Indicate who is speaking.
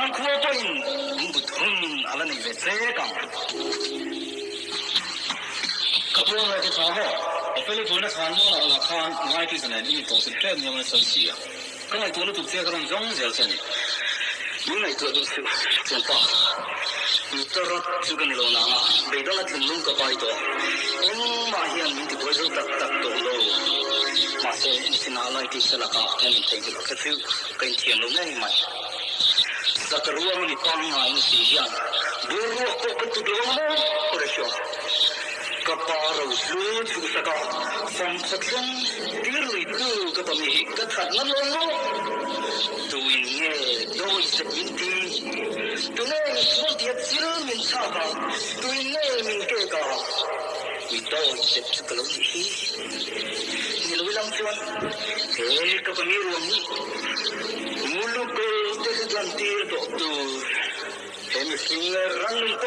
Speaker 1: Tan khua pawhin lungput hun a la nei ve chek ang. Ka puang leh te tha maw? Opheli buaina chhan mualah lah khan Ngaitisa nen i intawh chilh ṭep niawm a sawi si a. Ka ngaihtuah lutuk che ka rawn zawng zel che a ni. Min ngaihtuah duh suh, thianpa. Mitarat chu ka ni lo nang a, beidawng a thinlung ka pai tawh. Engmah hian min tibuai zo tak tak tawh lo. Mahse, nichinah Laitisa lakah kan intheihnghilh kha chu ka inthiam lo ngei mai. Zaka ruang a mi pangngai na si hian bur ruak pawh kan tut lo ang maw? Horatio. Ka pa ro hlu chhuhsak a, famkhaw thleng tir lui tu ka pa mi hi ka that ngam lo maw? Tuin nge dawi sep min ti? Tunge mi sual tia chil min chhak a, tuin nge min kek a? Mi dawi sep chu ka lo nih hi. Ni lo ilang chuan he ka pa mi ruang hi Mulukul te hi chuan tir tawh tur he mihring rannung pawh.